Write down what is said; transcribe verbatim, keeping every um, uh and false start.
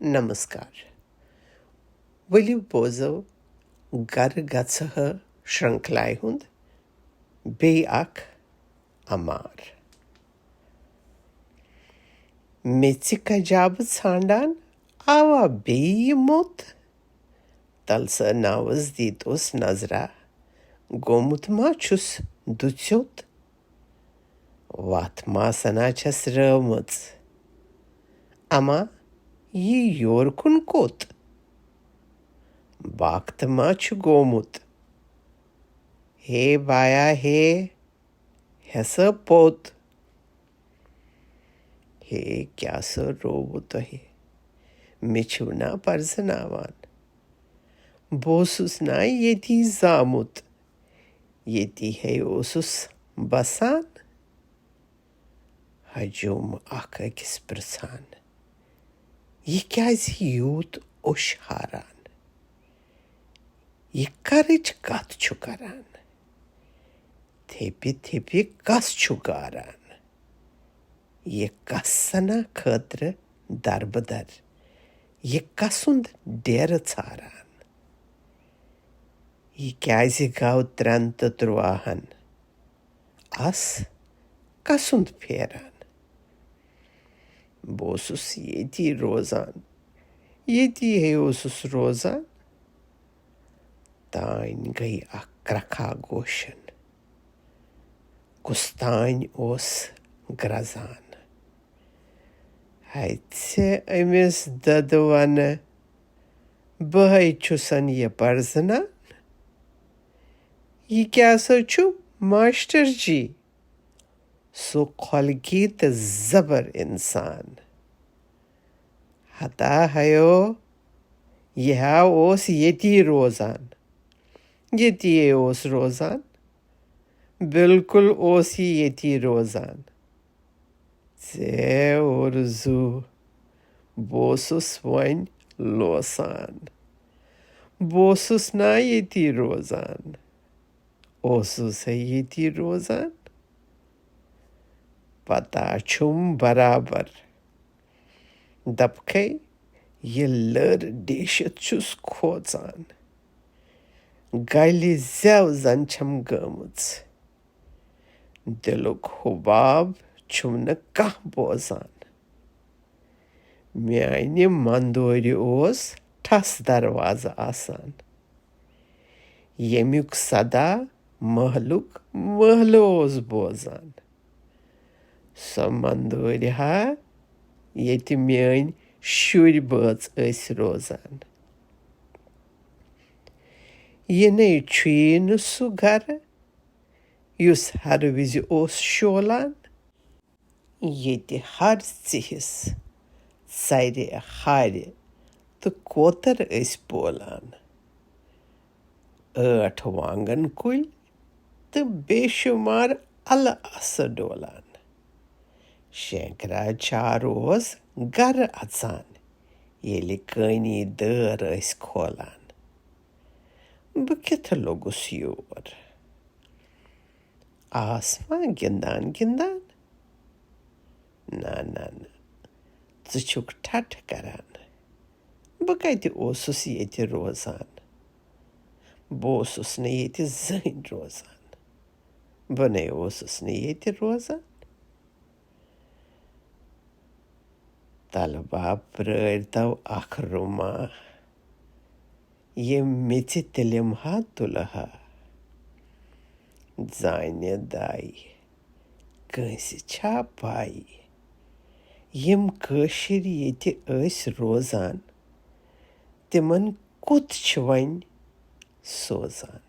نمسکار۔ ؤلِو بوزو گرٕ گژھہٕ شرنکھلایہِ ہُنٛد بیٚیہِ اکھ امار۔ میٚژِ کجابہٕ ژھانڈان آوا بیٚیہِ یہِ موٚت؟ تلسہٕ ناوس دیٖتوس نظرا، گوٚمُت ما چھُس دُژیوٚت؟ وَتھ ما سنا چھَس رٲومٕژ؟ اما یہِ یور کُن کوٚت؟ وقت ما چھُ گوٚمُت؟ ہے بایا ہے، ہٮ۪سہٕ پوٚت۔ ہے کیٛاہ سا رووُ تۄہہِ؟ مےٚ چھِو نا پرزٕناوان؟ بہٕ اوسُس نا ییٚتی زامُت، ییٚتی ہے اوسُس بسان۔ ہجوم اکھ أکِس پرژھان، یہِ کیازِ یوٗت اوٚش ہاران؟ یہِ کرٕچ کتھ چھُ کران؟ تھیپہِ تھیپہِ کس چھُ گاران؟ یہِ کس سنا خٲطرٕ دربدر؟ یہِ کسُنٛد ڈیرٕ ژھاران؟ یہِ کیازِ گوٚو ترٛٮ۪ن تہٕ تُرٛواہن؟ اَس کسُنٛد پھیران؟ بہٕ اوسُس ییٚتی روزان، ییٚتی ہے اوسُس روزان۔ تانۍ گٔے اکھ کرکھا گوشن، کُس تانۍ اوس گرزان۔ ہے ژےٚ أمِس دۄدٕ ونہٕ، بہٕ ہے چھُسن یہِ پرزنان۔ یہِ کیٛاہ سا چھُ ماسٹر جی؟ سُہ خۄلقی تہٕ زبر انسان۔ ہتا ہیو، یہِ ہا اوس ییٚتی روزان۔ ییٚتی اوس روزان۔ بالکل اوس یہِ ییٚتی روزان۔ ژےٚ اورزو، بہٕ اوسُس وۄنۍ لوسان۔ بہٕ اوسُس نا ییٚتی روزان۔ اوسُس ہے ییٚتی روزان۔ پتہ چھُم برابر۔ دپکھے، یہِ لٔر ڈیٖشِتھ چھُس کھوژان۔ گلہِ زٮ۪و زن چھم گٔمٕژ۔ دِلُک حُباب چھُم نہٕ کانٛہہ بوزان۔ میانہِ مندورِ اوس ٹھس دروازٕ آسان۔ ییٚمیُک صدا محلُک محلہٕ اوس بوزان۔ سۄ مندورِ ہا، ییٚتہِ میٲنۍ شُرۍ بٲژ ٲسۍ روزان۔ یہِ نے چھُیی نہٕ سُہ گرٕ، یُس ہر وِزِ اوس شولان۔ ییٚتہِ ہر ژِہِس ژرِ ہارِ تہٕ کوتر ٲسۍ بولان۔ ٲٹھ وانگن کُلۍ تہٕ بے شُمار الہٕ آسہٕ ڈولان۔ شینکرا چار اوس گرٕ اژان، ییٚلہِ کٲنی دٲر ٲسۍ کھولان۔ بہٕ کِتھٕ لوٚگُس یور؟ آس ما گِنٛدان گِنٛدان؟ نہ، نہ، نہ، ژٕ چھُکھ ٹھٹھٕ کران۔ بہٕ کتہِ اوسُس ییٚتہِ روزان؟ بہٕ اوسُس نہٕ ییٚتہِ زٕہٕنۍ روزان۔ بہٕ نے اوسُس نہٕ ییٚتہِ روزان۔ طلبا، پرٲرۍتو اکھ رُما، ییٚمۍ میٚژِ تِلِم ہا تُلہٕ ہا۔ زانہِ داے، کٲنٛسہِ چھا پاے، یِم کٲشِرۍ ییٚتہِ ٲسۍ روزان، تِمن کوٚت چھِ وۄنۍ سوزان؟